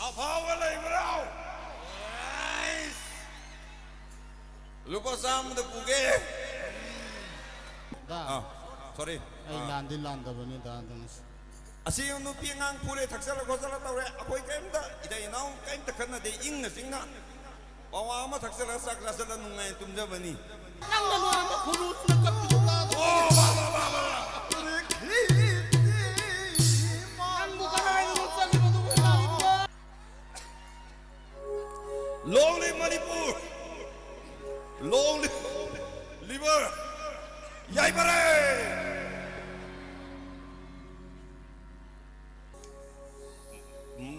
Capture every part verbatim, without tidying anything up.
ꯑꯐꯥꯎꯕ ꯂꯩꯕ꯭ꯔꯣ? ꯂꯨꯄꯥ ꯆꯥꯝꯃꯗ ꯄꯨꯒꯦ꯫ ꯗꯥ, ꯑꯥ, ꯁꯣꯔꯤ꯫ ꯑꯩ ꯑꯥ꯫ ꯂꯥꯟꯗꯤ ꯂꯥꯟꯗꯕꯅꯤ ꯗꯥ, ꯑꯗꯨꯝ꯫ ꯑꯁꯤ ꯅꯨꯄꯤ ꯑꯉꯥꯡ ꯐꯨꯔꯦ, ꯊꯛꯆꯜꯂ ꯈꯣꯠꯆꯜꯂ ꯇꯧꯔꯦ꯫ ꯑꯩꯈꯣꯏ ꯀꯩꯝꯇ ꯏꯇꯩ ꯏꯅꯥꯎ ꯀꯩꯝꯇ ꯈꯠꯅꯗꯦ, ꯏꯪꯅ ꯆꯤꯡꯅ ꯄꯋꯥ ꯑꯃ ꯊꯛꯆꯜꯂ ꯆꯥꯛ ꯆꯥꯁꯜꯂ ꯅꯨꯡꯉꯥꯏꯅ ꯇꯨꯝꯖꯕꯅꯤ꯫ ꯅꯪꯅ ꯂꯣꯏꯔꯝꯕ ꯈꯨꯅꯨꯗꯨꯅ ꯀꯞꯄꯤꯗꯨ ꯇꯥꯗ꯭ꯔꯣ? ꯑꯣ, ꯕꯥ, ꯕꯥ, ꯕꯥ, ꯕꯥ, ꯕꯥ꯫ ꯅꯪꯕꯨ ꯀꯗꯥꯏꯗꯅꯣ ꯆꯠꯂꯤꯕꯗꯨꯕꯨ ꯏꯃꯥ? Long live Manipur! Long live liver! ꯌꯥꯏꯐꯔꯦ!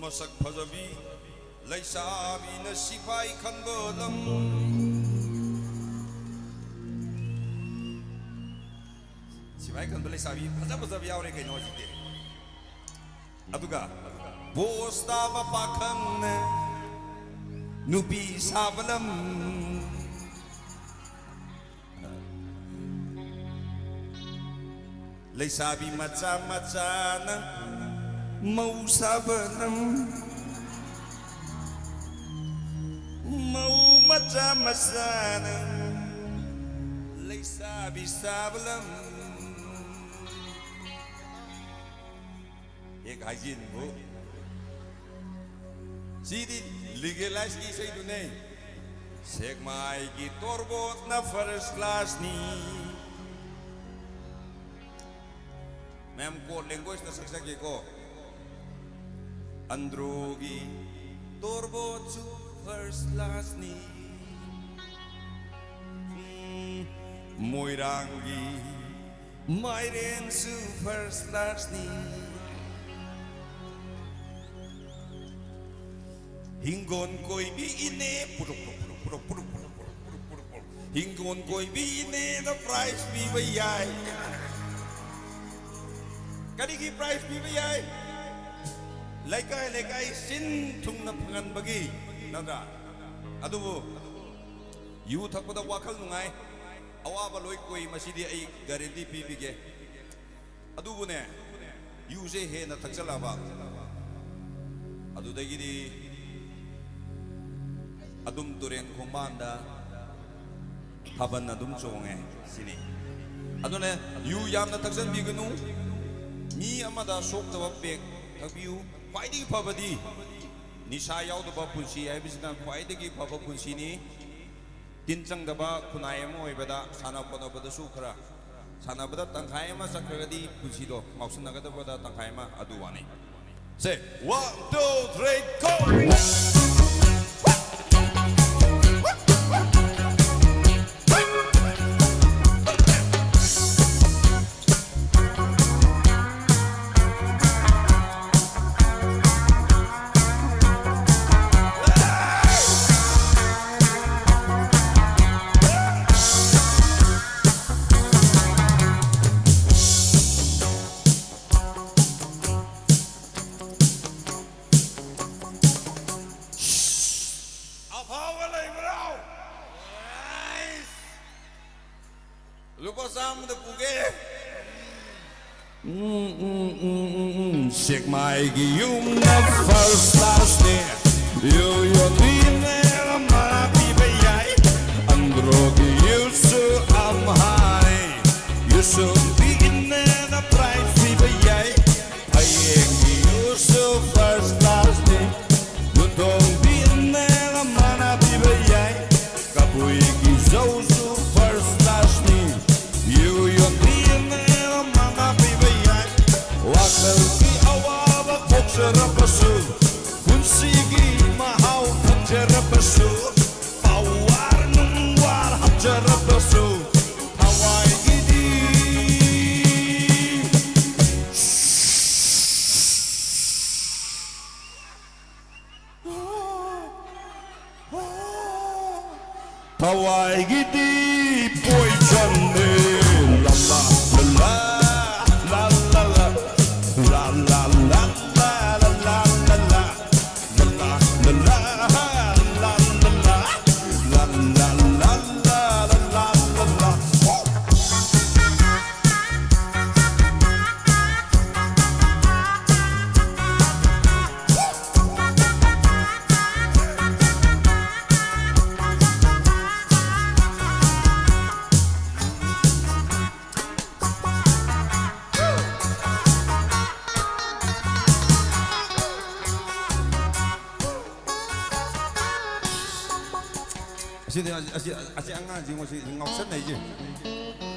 ꯃꯁꯛ ꯐꯖꯕꯤ ꯂꯩꯁꯥꯕꯤꯅ ꯁꯤꯐꯥꯏ ꯈꯟꯕ ꯂꯝ꯫ ꯁꯤꯐꯥꯏ ꯈꯟꯕ ꯂꯩꯁꯥꯕꯤ ꯐꯖ ꯐꯖꯕ ꯌꯥꯎꯔꯦ ꯀꯩꯅꯣ ꯍꯧꯖꯤꯛꯇꯤ꯫ ꯑꯗꯨꯒ ꯕꯣꯁ ꯇꯥꯕ ꯄꯥꯈꯪꯅ ꯅꯨꯄꯤ ꯁꯥꯕ ꯂꯝ꯫ ꯂꯩꯁꯥꯕꯤ ꯃꯆꯥ ꯃꯆꯥꯅ ꯃꯧ ꯁꯥꯕ ꯂꯝ꯫ ꯃꯧ ꯃꯆꯥ ꯃꯆꯥꯅ ꯂꯩꯁꯥꯕꯤ ꯁꯥꯕ ꯂꯝ꯫ ꯍꯦꯛ ꯍꯥꯏꯖꯤꯟꯕꯨ꯫ ꯁꯤꯗꯤ ꯂꯤꯒꯦꯂꯥꯏꯁꯀꯤ ꯏꯁꯩꯗꯨꯅꯦ꯫ ꯁꯦꯛꯃꯥꯏꯒꯤ ꯇꯣꯔꯕꯣꯠꯅ ꯐꯥꯔꯁ ꯀ꯭ꯂꯥꯁꯅꯤ꯫ ꯃꯌꯥꯝ ꯀꯣꯗ ꯂꯦꯡꯒ꯭ꯋꯦꯖꯇ ꯁꯛꯆꯒꯦꯀꯣ꯫ ꯑꯟꯗ꯭ꯔꯣꯒꯤ ꯇꯣꯔꯕꯣꯠꯁꯨ ꯐꯥꯔꯁ ꯀ꯭ꯂꯥꯁꯅꯤ꯫ ꯎꯝ, ꯃꯣꯏꯔꯥꯡꯒꯤ ꯃꯥꯏꯔꯦꯟꯁꯨ ꯐꯥꯔꯁ ꯀ꯭ꯂꯥꯁꯅꯤ꯫ ꯍꯤꯡꯒꯣꯟ ꯀꯣꯏꯕꯤ ꯏꯅꯦ ꯄꯨꯔꯨꯞ ꯄꯨꯔꯨꯞ ꯄꯨꯔꯨꯞ ꯄꯨꯔꯨꯞ ꯄꯨꯔꯨꯞ ꯄꯨꯔꯨꯞ ꯄꯨꯔꯨꯞ ꯄꯨꯔꯨꯞ ꯄꯨꯔꯨꯞ ꯄꯨꯔꯨꯞ꯫ ꯍꯤꯡꯒꯣꯟ ꯀꯣꯏꯕꯤ ꯏꯅꯦꯗ ꯄ꯭ꯔꯥꯏꯖ ꯄꯤꯕ ꯌꯥꯏ꯫ ꯀꯔꯤꯒꯤ ꯄ꯭ꯔꯥꯏꯖ ꯄꯤꯕ ꯌꯥꯏ? ꯂꯩꯀꯥꯏ ꯂꯩꯀꯥꯏ ꯁꯤꯟ ꯊꯨꯡꯅ ꯐꯪꯍꯟꯕꯒꯤ, ꯅꯠꯇ꯭ꯔꯥ? ꯑꯗꯨꯕꯨ ꯌꯨ ꯊꯛꯄꯗ ꯋꯥꯈꯜ ꯅꯨꯡꯉꯥꯏ, ꯑꯋꯥꯕ ꯂꯣꯏ ꯀꯣꯏ, ꯃꯁꯤꯗꯤ ꯑꯩ ꯒꯥꯔꯦꯟꯇꯤ ꯄꯤꯕꯤꯒꯦ꯫ ꯑꯗꯨꯕꯨꯅꯦ, ꯌꯨꯁꯦ ꯍꯦꯟꯅ ꯊꯛꯆꯜꯂꯛꯑꯕ, ꯑꯗꯨꯗꯒꯤꯗꯤ ꯑꯗꯨꯝ ꯇꯨꯔꯦꯟ ꯈꯣꯡꯕꯥꯟꯗ ꯊꯥꯕꯜ ꯑꯗꯨꯝ ꯆꯣꯡꯉꯦ ꯁꯤꯅꯤ꯫ ꯑꯗꯨꯅ ꯌꯨ ꯌꯥꯝꯅ ꯊꯛꯆꯟꯕꯤꯒꯅꯨ꯫ ꯃꯤ ꯑꯃꯗ ꯁꯣꯛꯇꯕ ꯄꯦꯛ ꯊꯛꯄꯤꯌꯨ꯫ ꯈ꯭ꯋꯥꯏꯗꯒꯤ ꯐꯕꯗꯤ ꯅꯤꯁꯥ ꯌꯥꯎꯗꯕ ꯄꯨꯟꯁꯤ ꯍꯥꯏꯕꯁꯤꯅ ꯈ꯭ꯋꯥꯏꯗꯒꯤ ꯐꯕ ꯄꯨꯟꯁꯤꯅꯤ꯫ ꯇꯤꯟ ꯆꯪꯗꯕ ꯈꯨꯟꯅꯥꯏ ꯑꯃ ꯑꯣꯏꯕꯗ ꯁꯥꯟꯅ ꯈꯣꯠꯅꯕꯗꯁꯨ ꯈꯔ, ꯁꯥꯟꯅꯕꯗ ꯇꯪꯈꯥꯏ ꯑꯃ ꯆꯠꯈ꯭ꯔꯒꯗꯤ ꯄꯨꯟꯁꯤꯗꯣ ꯉꯥꯎꯁꯟꯅꯒꯗꯕꯗ ꯇꯪꯈꯥꯏ ꯑꯃ ꯑꯗꯨ ꯋꯥꯅꯤ꯫ Say, one, two, three, go! ꯑꯐꯥꯎꯕ ꯂꯩꯕ꯭ꯔꯣ? ꯂꯨꯄꯥ ꯆꯥꯝꯃꯗ ꯄꯨꯒꯦ꯫ ꯎꯝ, ꯎꯝ, ꯎꯝ, ꯎꯝ, ꯎꯝ꯫ ꯁꯦꯛꯃꯥꯏꯒꯤ ꯌꯨꯝꯅ first classꯅꯦ꯫ ꯌꯨ ꯌꯣꯟꯕꯤꯅꯦꯅ ꯃꯅꯥ ꯄꯤꯕ ꯌꯥꯏ꯫ ꯑꯟꯗ꯭ꯔꯣꯒꯤ ꯌꯨꯁꯨ ꯑꯝꯍꯥꯅꯤ꯫ ꯌꯨꯁꯨꯝꯕꯤꯅꯦꯅ prize ꯄꯤꯕ ꯌꯥꯏ꯫ ꯍꯌꯦꯡꯒꯤ ꯌꯨꯁꯨ first classꯅꯤ꯫ ꯌꯨꯇꯣꯡꯕꯤꯅꯦꯅ ꯃꯅꯥ ꯄꯤꯕ ꯌꯥꯏ꯫ ꯀꯕꯨꯏꯒꯤ ꯆꯧꯁꯨ first classꯅꯤ꯫ ꯌꯨ ꯌꯣꯟꯕꯤꯅꯦꯅ ꯃꯅꯥ ꯄꯤꯕ ꯌꯥꯏ꯫ ꯋꯥꯈꯜꯒꯤ ꯑꯋꯥꯕ ꯀꯣꯛꯆꯔꯕꯁꯨ, ꯄꯨꯟꯁꯤꯒꯤ ꯃꯍꯥꯎ ꯐꯪꯖꯔꯕꯁꯨ, ꯄꯋꯥꯔ ꯅꯨꯡꯋꯥꯔ ꯍꯥꯞꯆꯔꯕꯁꯨ, ꯊꯋꯥꯏꯒꯤꯗꯤ ꯊꯋꯥꯏꯒꯤꯗꯤ ꯄꯣꯏꯖꯟꯅꯦ꯫ ꯂꯥ ꯂꯥ ꯂꯥ ꯂꯥ, ꯂꯥ ꯂꯥ ꯂꯥ ꯂꯥ ꯂꯥ꯫ ꯑꯁꯤꯗꯤ ꯑꯁꯤ ꯑꯁꯤ ꯑꯉꯥꯡꯁꯤ ꯉꯁꯤ ꯉꯥꯎꯁꯟꯅꯩꯁꯦ꯫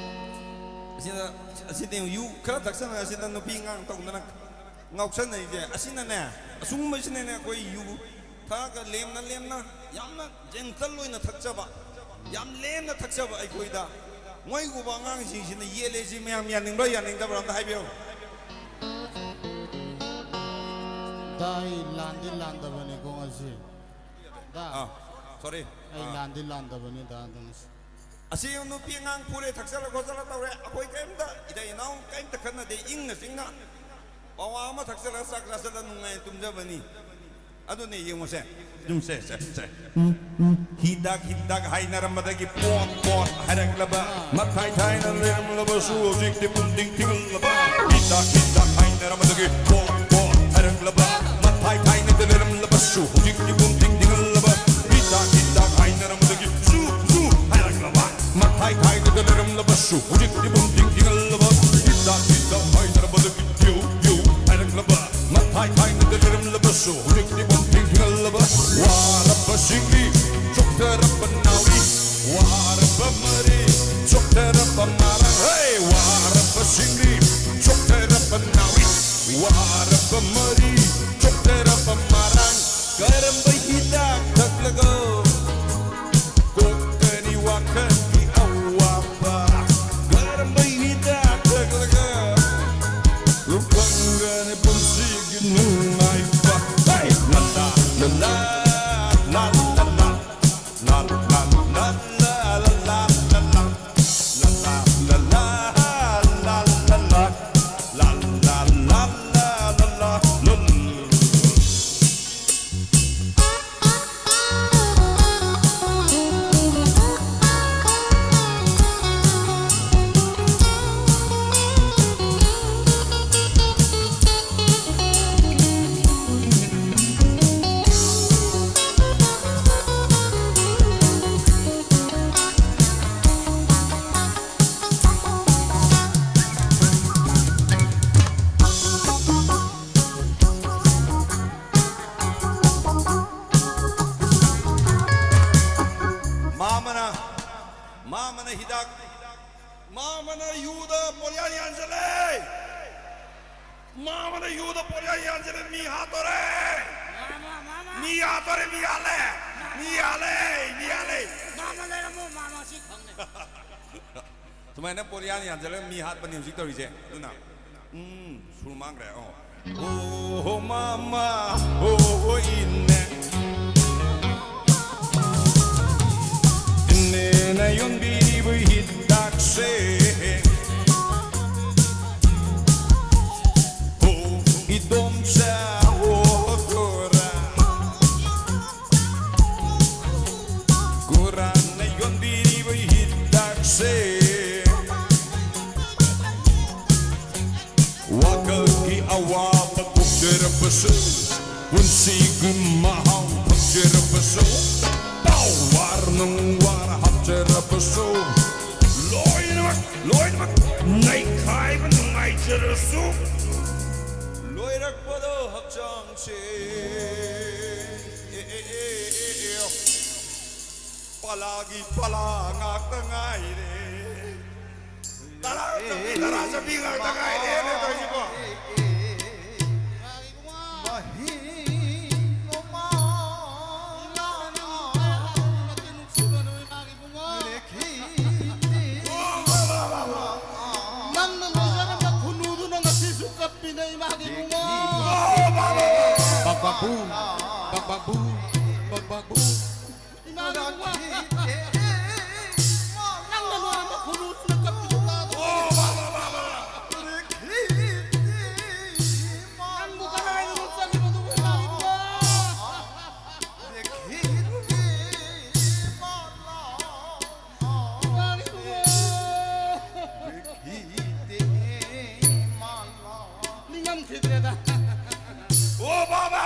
ꯑꯁꯤꯗ ꯑꯁꯤꯗꯤ ꯌꯨ ꯈꯔ ꯊꯛꯆꯜꯂꯒ ꯑꯁꯤꯗ ꯅꯨꯄꯤ ꯑꯉꯥꯡ ꯇꯧꯗꯅ ꯉꯥꯎꯁꯟꯅꯩꯁꯦ꯫ ꯑꯁꯤꯅꯅꯦ, ꯑꯁꯨꯝꯕꯁꯤꯅꯅꯦ ꯑꯩꯈꯣꯏ ꯌꯨ ꯊꯛꯑꯒ ꯂꯦꯝꯅ ꯂꯦꯝꯅ ꯌꯥꯝꯅ ꯖꯦꯟꯇꯜ ꯑꯣꯏꯅ ꯊꯛꯆꯕ, ꯌꯥꯝ ꯂꯦꯝꯅ ꯊꯛꯆꯕ ꯑꯩꯈꯣꯏꯗ ꯃꯣꯏꯒꯨꯝꯕ ꯑꯉꯥꯡꯁꯤꯡꯁꯤꯅ ꯌꯦꯠꯂꯦꯁꯤ ꯃꯌꯥꯝ ꯌꯥꯅꯤꯡꯕ꯭ꯔꯥ ꯌꯥꯅꯤꯡꯗꯕ꯭ꯔꯥ ꯑꯝꯇ ꯍꯥꯏꯕꯤꯌꯨ꯫ ꯗꯥ, ꯑꯩ ꯂꯥꯟꯗꯤ ꯂꯥꯟꯗꯕꯅꯤꯀꯣ ꯉꯁꯤ꯫ ꯗꯥ, ꯑꯥ, ꯁꯣꯔꯤ꯫ ꯑꯩ ꯂꯥꯟꯗꯤ ꯂꯥꯟꯗꯕꯅꯤ ꯗꯥ, ꯑꯗꯣ ꯉꯁꯤ꯫ ꯑꯁꯤ ꯅꯨꯄꯤ ꯑꯉꯥꯡ ꯐꯨꯔꯦ, ꯊꯛꯆꯜꯂ ꯈꯣꯠꯆꯜꯂ ꯇꯧꯔꯦ꯫ ꯑꯩꯈꯣꯏ ꯀꯔꯤꯝꯇ ꯏꯇꯩ ꯏꯅꯥꯎ ꯀꯔꯤꯝꯇ ꯈꯠꯅꯗꯦ, ꯏꯪꯅ ꯆꯤꯡꯅ ꯄꯋꯥ ꯑꯃ ꯊꯛꯆꯜꯂꯒ ꯆꯥꯛ ꯆꯥꯁꯤꯜꯂ ꯅꯨꯡꯉꯥꯏꯅ ꯇꯨꯝꯖꯕꯅꯤ꯫ ꯑꯗꯨꯅꯦ ꯌꯦꯡꯉꯨꯁꯦ꯫ ꯌꯨꯝꯁꯦ, ꯁꯦ, ꯁꯦ꯫ ꯎꯝ, ꯎꯝ꯫ ꯍꯤꯗꯥꯛ, ꯍꯤꯗꯥꯛ ꯍꯥꯏꯅꯔꯝꯕꯗꯒꯤ ꯄꯣꯠ, ꯄꯣꯠ ꯍꯥꯏꯔꯛꯂꯕ꯫ ꯃꯊꯥꯏ ꯊꯥꯏꯅ ꯂꯩꯔꯝꯂꯕꯁꯨ ꯍꯧꯖꯤꯛꯇꯤ ꯄꯨꯝꯊꯤꯡ ꯊꯤꯡꯍꯜꯂꯕ꯫ ꯍꯤꯗꯥꯛ, ꯍꯤꯗꯥꯛ ꯍꯥꯏꯅꯔꯝꯕꯗꯒꯤ ꯄꯣꯠ, ꯄꯣꯠ ꯍꯥꯏꯔꯛꯂꯕ꯫ ꯃꯊꯥꯏ ꯊꯥꯏꯅꯗ ꯂꯩꯔꯝꯂꯕꯁꯨ ꯍꯧꯖꯤꯛꯇꯤ ꯄꯨꯝꯊꯤꯡ ꯊꯤꯡꯍꯜꯂꯕ꯫ ꯍꯤꯗꯥꯛ, ꯍꯤꯗꯥꯛ ꯍꯥꯏꯅꯔꯝꯕꯗꯒꯤ ꯁꯨ, ꯁꯨ ꯍꯥꯏꯔꯛꯂꯕ꯫ ꯃꯊꯥꯏ ꯊꯥꯏꯅꯗ ꯂꯩꯔꯝꯂꯕꯁꯨ ꯍꯧꯖꯤꯛꯇꯤ ꯄꯨꯝꯊꯤꯡ ꯊꯤꯡꯍꯜꯂꯕ꯫ ꯍꯤꯗꯥꯛ, ꯍꯤꯗꯥꯛ ꯍꯥꯏꯅꯔꯝꯕꯗꯒꯤ ꯄ꯭ꯌꯨ, ꯄ꯭ꯌꯨ ꯍꯥꯏꯔꯛꯂꯕ꯫ ꯃꯊꯥꯏ ꯊꯥꯏꯅꯗ ꯂꯩꯔꯝꯂꯕꯁꯨ ꯍꯧꯖꯤꯛꯇꯤ ꯄꯨꯝꯊꯤꯡ ꯊꯤꯡꯍꯜꯂꯕ꯫ ꯋꯥꯔꯕꯁꯤꯡꯒꯤ ꯆꯣꯛꯊꯔꯕ ꯅꯥꯎꯔꯤ, ꯋꯥꯔꯕ ꯃꯔꯤ ꯆꯣꯛꯊꯔꯕ ꯃꯔꯥꯡ꯫ ꯍꯦ! ꯋꯥꯔꯕꯁꯤꯡꯒꯤ ꯆꯣꯛꯊꯔꯕ ꯅꯥꯎꯔꯤ, ꯋꯥꯔꯕ ꯃꯔꯤ ꯆꯣꯛꯊꯔꯕ ꯃꯔꯥꯡ꯫ ꯀꯔꯝꯕ ꯍꯤꯗꯥꯛ ꯊꯛꯂꯒ ꯀꯣꯛꯀꯅꯤ ꯋꯥꯈꯜꯒꯤ ꯑꯋꯥꯕ? ꯀꯔꯝꯕ ꯍꯤꯗꯥꯛ ꯊꯛꯂꯒ ꯐꯪꯒꯅꯤ ꯄꯨꯟꯁꯤꯒꯤ ꯅꯨꯡꯉꯥꯏꯕ? ꯍꯦ! ꯂꯥ ꯂꯥ ꯂꯥ ꯂꯥ, ꯂꯥ ꯂꯥ ꯂꯥ ꯂꯥ, ꯂꯥ ꯂꯥ ꯂꯥ ꯂꯥ ꯂꯥ, ꯂꯥ ꯂꯥ ꯂꯥ ꯂꯥ ꯂꯥ, ꯂꯥ ꯂꯥ ꯂꯥ ꯂꯥ ꯂꯥ, ꯂꯥ ꯂꯥ ꯂꯥ ꯂꯥ ꯂꯥ ꯂꯥ꯫ ꯍꯤꯗꯥꯛ꯫ ꯃꯥꯃꯅ ꯌꯨꯗ ꯄꯣꯔꯤꯌꯥ ꯌꯥꯟꯁꯤꯜꯂꯦ꯫ ꯃꯥꯃꯅ ꯌꯨꯗ ꯄꯣꯔꯤꯌꯥ ꯌꯥꯟꯁꯤꯜꯂꯦ꯫ ꯃꯤ ꯍꯥꯠꯇꯣꯔꯦ꯫ ꯃꯥꯃ, ꯃꯥꯃ꯫ ꯃꯤ ꯍꯥꯠꯇꯣꯔꯦ꯫ ꯃꯤ ꯍꯥꯠꯂꯦ꯫ ꯃꯤ ꯍꯥꯠꯂꯦ꯫ ꯃꯤ ꯍꯥꯠꯂꯦ꯫ ꯃꯥꯃ ꯂꯩꯔꯝꯃꯣ꯫ ꯃꯥꯃ ꯁꯤ ꯐꯪꯅꯤ꯫ ꯁꯨꯃꯥꯏꯅ ꯄꯣꯔꯤꯌꯥꯅ ꯌꯥꯟꯁꯤꯜꯂꯒ ꯃꯤ ꯍꯥꯠꯄꯅꯤ ꯍꯧꯖꯤꯛ ꯇꯧꯔꯤꯁꯦ꯫ ꯑꯗꯨꯅ ꯎꯝ, ꯁꯨꯔ ꯃꯥꯡꯈ꯭ꯔꯦ꯫ ꯑꯣ꯫ ꯑꯣ ꯃꯥꯃ, ꯑꯣ ꯏꯅꯦ, ꯏꯅꯦꯅ ꯌꯣꯟꯕꯤꯔꯤꯕ ꯍꯤꯗꯥꯛꯁꯦ꯫ ꯑꯣ ꯏꯗꯣꯝꯆꯥ, ꯑꯣ ꯈꯨꯔꯥ, ꯈꯨꯔꯥꯅ ꯌꯣꯟꯕꯤꯔꯤꯕ ꯍꯤꯗꯥꯛꯁꯦ꯫ ꯋꯥꯈꯜꯒꯤ ꯑꯋꯥꯕ ꯀꯣꯛꯆꯔꯕꯁꯨ, ꯄꯨꯟꯁꯤꯒꯤ ꯃꯍꯥꯎ ꯐꯪꯖꯔꯕꯁꯨ, ꯄꯥꯋꯔ ꯅꯨꯡꯋꯔ ꯍꯥꯞꯆꯔꯕꯁꯨ, ꯂꯣꯏꯅꯃꯛ, ꯂꯣꯏꯅꯃꯛ ꯅꯩꯈꯥꯏꯕ ꯅꯨꯡꯉꯥꯏꯖꯔꯁꯨ, ꯂꯣꯏꯔꯛꯄꯗ ꯍꯛꯆꯥꯡꯁꯦ ꯑꯦ, ꯑꯦ, ꯑꯦ, ꯑꯦ, ꯑꯦ, ꯄꯂꯥꯒꯤ ꯄꯂꯥ ꯉꯥꯛꯇ ꯉꯥꯏꯔꯦ꯫ ꯇꯔꯥ ꯆꯠꯄꯤ, ꯇꯔꯥ ꯆꯠꯄꯤ ꯉꯥꯛꯇ ꯉꯥꯏꯔꯦꯅꯦ ꯇꯧꯔꯤꯁꯤꯕꯣ꯫ ꯅꯪꯅ ꯂꯣꯏꯖꯔꯝꯕ ꯈꯨꯟꯅꯨꯗꯨꯅ ꯉꯁꯤꯁꯨ ꯀꯞꯄꯤꯅꯦ, ꯏꯃꯥꯒꯤ ꯏꯕꯨꯡꯉꯣ꯫ ꯕꯛ ꯕꯛ ꯕꯨ, ꯕꯛ ꯕꯛ ꯕꯨ, ꯕꯛ ꯕꯛ ꯕꯨ꯫ ꯏꯃꯥꯒꯤ ꯏꯕꯨꯡꯉꯣ꯫ ꯅꯪꯅ ꯂꯣꯏꯔꯝꯕ ꯈꯨꯟꯅꯨꯗꯨꯅ ꯀꯞꯄꯤꯁꯨ ꯇꯥꯗ꯭ꯔꯣ? ꯅꯪꯕꯨ ꯀꯗꯥꯏꯗꯅꯣ ꯆꯠꯂꯤꯕꯗꯨꯕꯨ, ꯏꯃꯥꯒꯤ ꯏꯕꯨꯡꯉꯣ? ꯏꯃꯥꯒꯤ ꯏꯕꯨꯡꯉꯣ꯫ ꯅꯤꯡꯉꯝꯈꯤꯗ꯭ꯔꯦꯗ꯫ ꯑꯣ ꯕꯥꯕꯥ!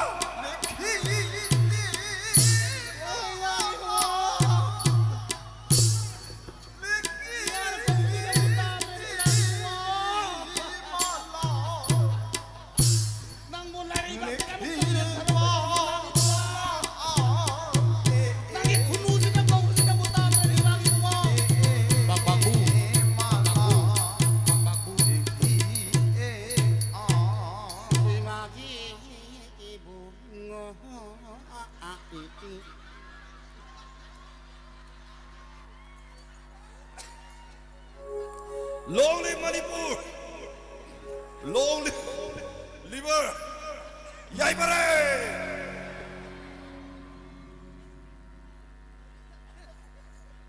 Long live Manipur! Long live Liver! ꯌꯥꯏꯐꯔꯦ!